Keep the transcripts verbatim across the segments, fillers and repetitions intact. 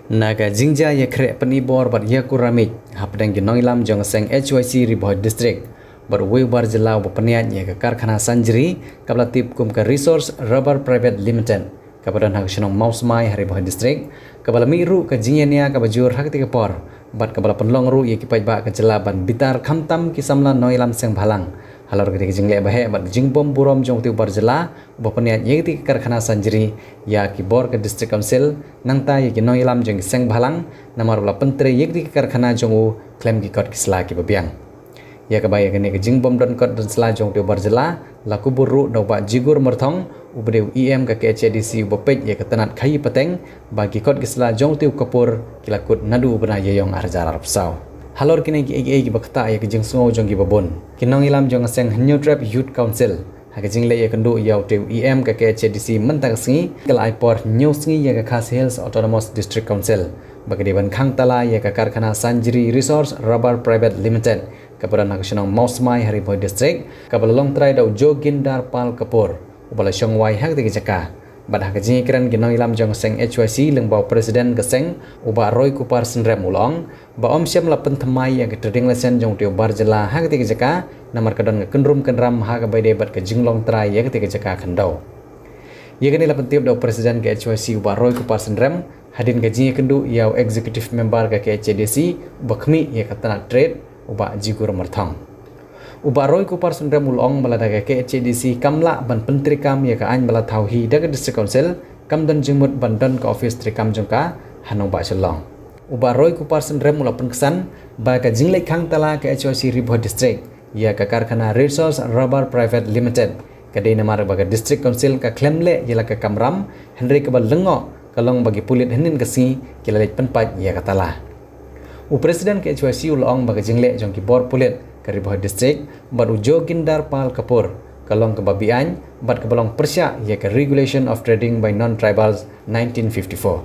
Na ka jingjia ïakhreh pyni bor bad ïakur ramit hapdeng ki nongïalam jong ka seng H Y C Ri Bhoi District bad uwei u bar jylla uba pynïaid ïa ka karkhana Sanjri kaba la tip kum ka Resource Rubber Private Limited kaba don ha ka shnong Mawsmai ha Ri Bhoi District, kaba la mih ruh ka jingïania kaba jur ha katei ka por bad kaba la pynlong ruh ïa ki paidbah ka jylla ban bitar khamtam ki samla nongïalam seng bhalang halor katei ka jingleh ba heh bad ka jingbym burom jong utei u bar jylla uba pynïaid ïa katei ka karkhana Sanjri ïa ki bor ka District Council, nangta ïa ki nongïalam jong ki seng bhalang namar ba la pyntrei ïa katei ka karkhana jong u khlem ki kot ki sla kiba biang. Ïa kaba ïa kane ka jingbym don kot don sla jong utei u bar jylla la kubur ruh da u Bah Jigur Myrthong uba dei u E M ka K H A D C uba peit ïa ka tnat khaïi pateng ba ki kot ki sla jong utei u Kapoor ki la kut naduh u bnai Ïaïong ar hajar arphew saw. Halor kine kiei kiei kiba ktah ïa ka jingsngew jong kiba bun, ki nongïalam jong ka seng Hynñiewtrep Youth Council ha ka jingleh ïakynduh ïa utei u E M ka K H A D C mynta ka sngi ka la ai por hynñiew sngi ïa ka Khasi Hills Autonomous District Council ba ka dei ban khang tala ïa ka karkhana Sanjri Resource Rubber Private Limited kaba don ha ka shnong Mawsmai ha Ri Bhoi District, kaba la long trai da u Joginder Pal Kapoor uba la shong wai ha katei ka jaka. Bad ha ka jingïakren ki nongïalam jong ka seng H Y C lyngba u President ka seng u Bah Roykupar Synrem u la ong ba ym shym la pynthymmai ïa ka trading license jong utei u bar jylla ha katei ka jaka namar ka don ka kynrum kynram ha kaba ïadei bad ka jinglong trai ïa katei ka jaka khyndew. Ïa kane la pyntip da u President ka H Y C u Bah Roykupar Synrem hadien ka jingïakynduh ïa u Executive Member ka K H A D C uba khmih ïa ka tnat trade u Bah Jigur Myrthong. U Bah Roykupar Synrem u la ong ba lada ka K H A D C kam lah ban pyntreikam ïa ka aiñ ba la thaw hi da ka District Council, kam don jingmut ban don ka ophis treikam jong ka ha nongbah Shillong. U Bah Roykupar Synrem u la pynksan ba ka jingleit khang tala ka H Y C Ri Bhoi District ïa ka karkhana Resource Rubber Private Limited ka dei namar ba ka District Council ka khlem leh ïa la ka kamram, hynrei kaba lyngngoh ka long ba ki pulit hynnin ka sngi ki la leit pynpait ïa ka tala. U President ka H Y C u la ong ba ka jingleh jong ki bor pulit ka Ri Bhoi District bad u Joginder Pal Kapoor ka long kaba beaiñ bad kaba long pyrshah ïa ka Regulation of Trading by Non-Tribals nineteen fifty-four.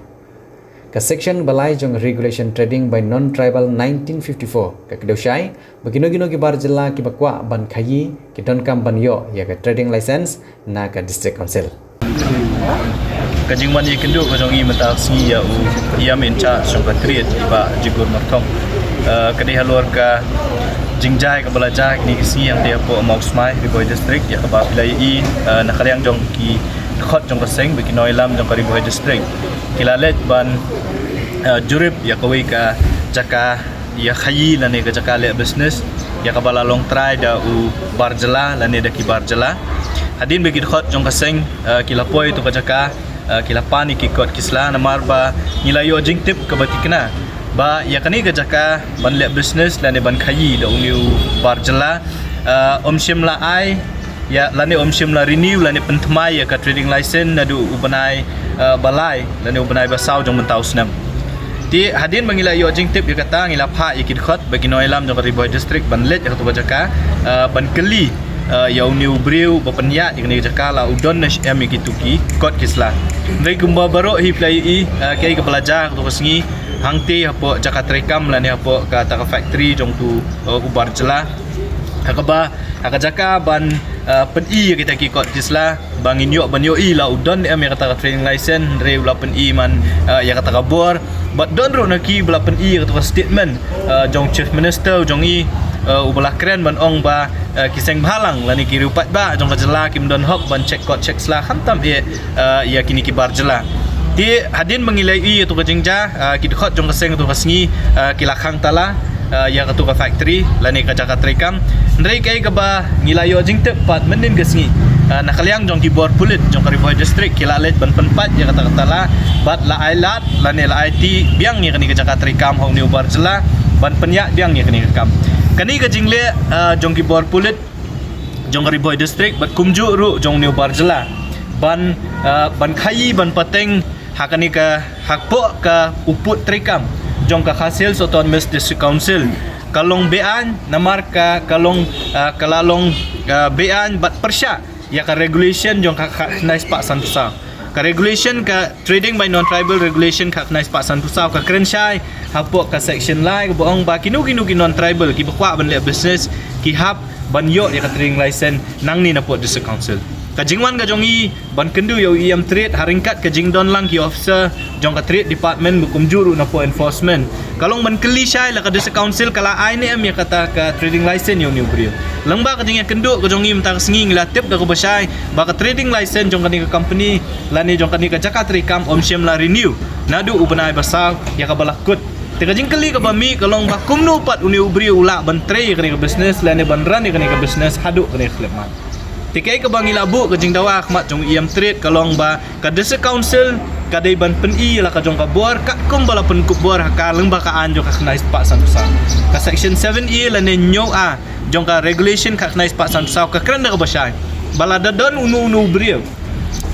Ka section ba lai jong Regulation Trading by Non-Tribal nineteen fifty-four ka kdew shai ba kino kino ki bar jylla kiba kwah ban khaïi ki donkam ban ïoh ïa ka trading license na ka District Council. Ka jingwan ïakynduh ka jong i mynta ka sngi ïa u E M in charge jong ka trade i Bah Jigur Myrthong, eh, ka dei halor ka jingjia kaba la jia kine ki sngi hangtei hapoh Mawsmai, Ri Bhoi District, ïa kaba phi la ïohi, eh, na ka liang jong ki dkhot jong ka seng bad ki nongïalam jong ka Ri Bhoi District ki la leit ban, eh, jurip ïa kawei ka jaka ïa khaïi lane ka jaka leh business ïa kaba la long trai da u bar jylla lane da ki bar jylla. Hadien ba ki dkhot jong ka seng, eh, ki la poi ïa tu ka jaka, eh, ki la pan ïa ki kot ki sla namar ba ngi la ïoh jingtip kaba thikna ba ïa kane ka jaka ban leh business lane ban khaïi da une u bar jylla, eh, ym shym la ai ïa lane ym shym la renew lane pynthymmai ïa ka trading license naduh u bnai, eh, ba lai lane u bnai ba saw jong mynta u snem. Te hadien ba ngi la ïoh jingtip ïa kata ngi la phah ïa ki dkhot bad ki nongïalam jong ka Ri Bhoi District ban leit ha katu ka jaka, eh, ban kylli, eh, ïa une u briew ba pynïaid ïa kane ka jaka la u don ne em ïa kitu ki kot ki sla. Hynrei kumba baroh hi phi la ïohi, eh, kaei kaba la jia ha katu ka sngi hangtei hapoh jaka treikam lane hapoh kata ka factory jong utu, eh, u bar jylla, ha kaba ha ka jaka ban, eh, pyni ïa kita ki kot ki sla ba ngin ïoh ban ïohi la u don em ïa kata ka trading license, hynrei u la pyni man, eh, ïa kata ka bor. Bad don ruh na ki ba la pyni ïa kata ka statement, eh, jong Chief Minister jong i, eh, uba la kren ban ong ba, eh, ki seng bhalang lane ki riew paidbah jong ka jylla kim don hok ban check kot check sla khamtam eh, eh, ïa kine ki bar jylla. Te hadien ba ngi la ïohi ïa tu ka jingjia, eh, ki dkhot jong ka seng tu ka sngi, eh, ki la khang tala, eh, ïa katu ka factory lane ka jaka treikam. Hynrei kaei kaba ngi la ïoh jingtip pat mynnin ka sngi, eh, na ka liang jong ki bor pulit jong ka Ri Bhoi District ki la leit ban pynpait ïa kata ka tala bad la ai lad lane la aiti biang ïa kane ka jaka treikam ha une u bar jylla ban pynïaid biang ïa kane ka kam. Kane ka jingleh, eh, jong ki bor pulit jong ka Ri Bhoi District bad kumjuh ruh jong une u bar jylla ban, eh, ban khaïi ban pateng ha kane ka hapoh ka u pud treikam jong ka Khasi Hills Autonomous District Council ka long beaiñ namar ka, ka long, eh, ka la long, eh, beaiñ bad pyrshah ïa ka regulation jong ka khatkhyndai spah sanphew saw. Ka regulation ka Trading by Non-Tribal Regulation khatkhyndai spah sanphew saw ka kren shai hapoh ka section lai kaba ong ba kino kino ki non-tribal kiba kwah ban leh business ki hap ban ïoh ïa ka trading license nangne na pud District Council. Ka jingwan ka jong i ban kynduh ïa u E M Trade ha ryngkat ka jingdon lang ki officer jong ka Trade Department bad kumjuh ruh na pdeng enforcement ka long ban kylli shai la ka District Council ka la ai ne em ïa kata ka trading license ïa une u briew. Lyngba ka jingïakynduh ka jong i mynta ka sngi ngi la tip da kaba shai ba ka trading license jong kane ka company lane jong kane ka jaka treikam ym shym la renew naduh u bnai ba saw ïa kaba la kut. Te ka jingkylli kaba mih ka long ba kumno pat une u briew u lah ban trei ïa kane ka business lane ban run ïa kane ka business haduh kane ka khyllipmat. Te kaei kaba ngi la buh ka jingdawa ha khmat jong u E M Trade ka long ba ka District Council ka dei ban pyni ïa la ka jong ka bor katkum ba la pynkup bor ha ka lyngba ka aiñ jong ka khyndai spah sanphew saw, ka section seven A lane hynñiew A jong ka regulation ka khyndai spah sanphew saw ka kren da kaba shai ba lada don uno uno u briew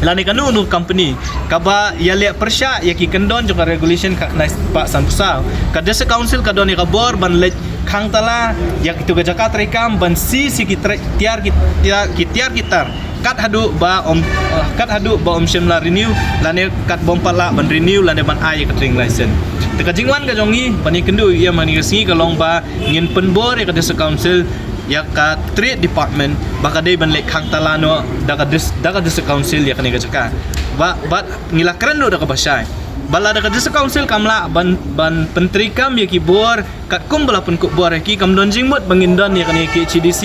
lane kano kano ka company kaba ïaleh pyrshah ïa ki kyndon jong ka regulation ka khyndai spah sanphew saw, ka District Council ka don ïa ka bor ban leit khang tala ïa kito ka jaka treikam ban seize ïa ki tre-, tiar ki tiar ki tiar ki tar kat haduh ba ym, eh, kat haduh ba ym shym la renew lane kat ba ym pat lah ban renew lane ban ai ïa ka trading license. Te ka jingwan ka jong ngi ban ïakynduh ïa kane ka sngi ka long ba ngin pynbor ïa ka District Council ïa ka Trade Department ba ka dei ban leit khang tala noh da ka dis-, da ka District Council ïa kane ka jaka. Ba, bad ngi la kren ruh da kaba shai ba lada ka District Council kam lah ban, ban pyntreikam ïa ki bor katkum ba la pynkup bor ïa ki, kam don jingmut ba ngin don ïa kane ka K H A D C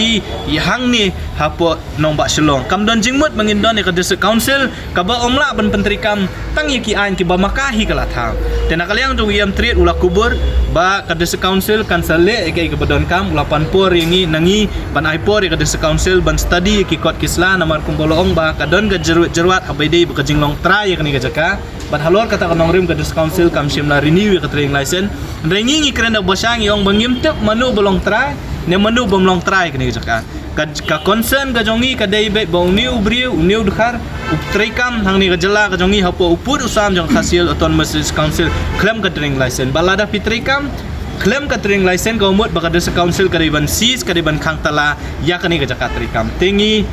ïa hangne hapoh nongbah Shillong. Kam don jingmut ba ngin don ïa ka District Council kaba ym lah ban pyntreikam tang ïa ki aiñ kiba ma ka hi ka la thaw. Te na ka liang jong u E M Trade u la kubur ba ka District Council kan sa leh ïa kaei kaba donkam, u la pan por ïa ngi, na ngi ban ai por ïa ka District Council ban study ïa ki kot ki sla, namar kumba la ong ba ka don ka jyrwat jyrwat haba ïadei bad ka jinglong trai ïa kane ka jaka. Bad halor kata ka nongrim ka District Council kam shym la renew ïa ka trading license. Hynrei ngi ngi kren da kaba shai, ngi ong ba ngim tip mano ba long trai ne mano bym long trai ïa kane ka jaka. Ka, ka concern ka jong ngi ka dei beit ba une u briew, une u dkhar u treikam hangne ka jylla ka jong ngi hapoh u pud u sam jong ka Khasi Hills Autonomous District Council khlem ka trading license. Ba lada phi treikam khlem ka trading license ka mut ba ka District Council ka dei ban seize, ka dei ban khang tala ïa kane ka jaka treikam. Te ngi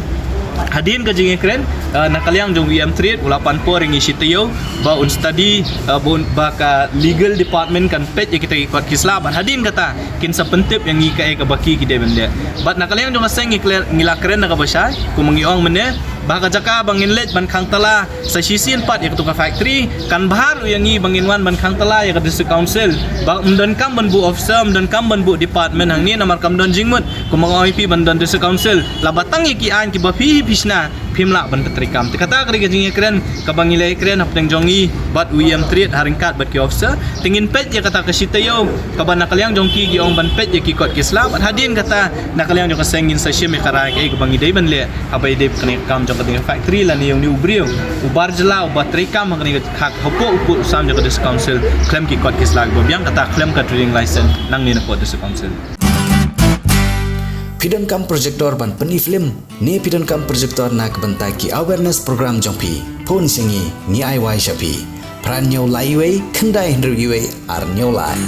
hadien ka jingïakren, eh, na ka liang jong u E M Trade u la pan por ïa ngi shi taïew ba un study, eh, ba un, ba ka legal department kan peit ïa kita ki kot ki sla, bad hadien kata kin sa pyntip ïa ngi kaei kaba ki ki dei ban leh. Bad na ka liang jong ka seng ngi kren, ngi la kren da kaba shai, kumba ngi ong mynne ba ka jaka ba ngin leit ban khang tala sa shisien pat ïa kato ka factory kan bha ruh ïa ngi ba ngin wan ban khang tala ïa ka District Council. Ba ym donkam ban buh officer, ym donkam ban buh department hangne, namar kam don jingmut kumba nga ong ïa phi ban don District Council. Lada tang ïa ki aiñ kiba phi hi phi shna phim lah ban pyntreikam. Te kata ka dei ka jingïakren kaba ngi la ïakren hapdeng jong ngi bad u E M Trade ha ryngkat bad ki officer. Te ngin peit ïa kata ka shi taïew kaba na ka liang jong ki ki ong ban peit ïa ki kot ki sla, bad hadien kata na ka liang jong ka seng ngin sa shim ïa ka rai kaei kaba ngi dei ban leh haba ïadei bad kane ka kam jong kane ka factory lane ïa une u briew uba jylla uba treikam ha kane ka, ha, hapoh u pud u sam jong ka District Council khlem ki kot ki sla kiba biang, kata khlem ka trading license nangne napoh District Council. Phi donkam projector ban pyni film ne phi donkam projector na ka bynta ki awareness program jong phi? Phone sha ngi, ngi ai wai sha phi. Phra hynñiew lai wei, khyndai hynriew wei, ar hynñiew lai.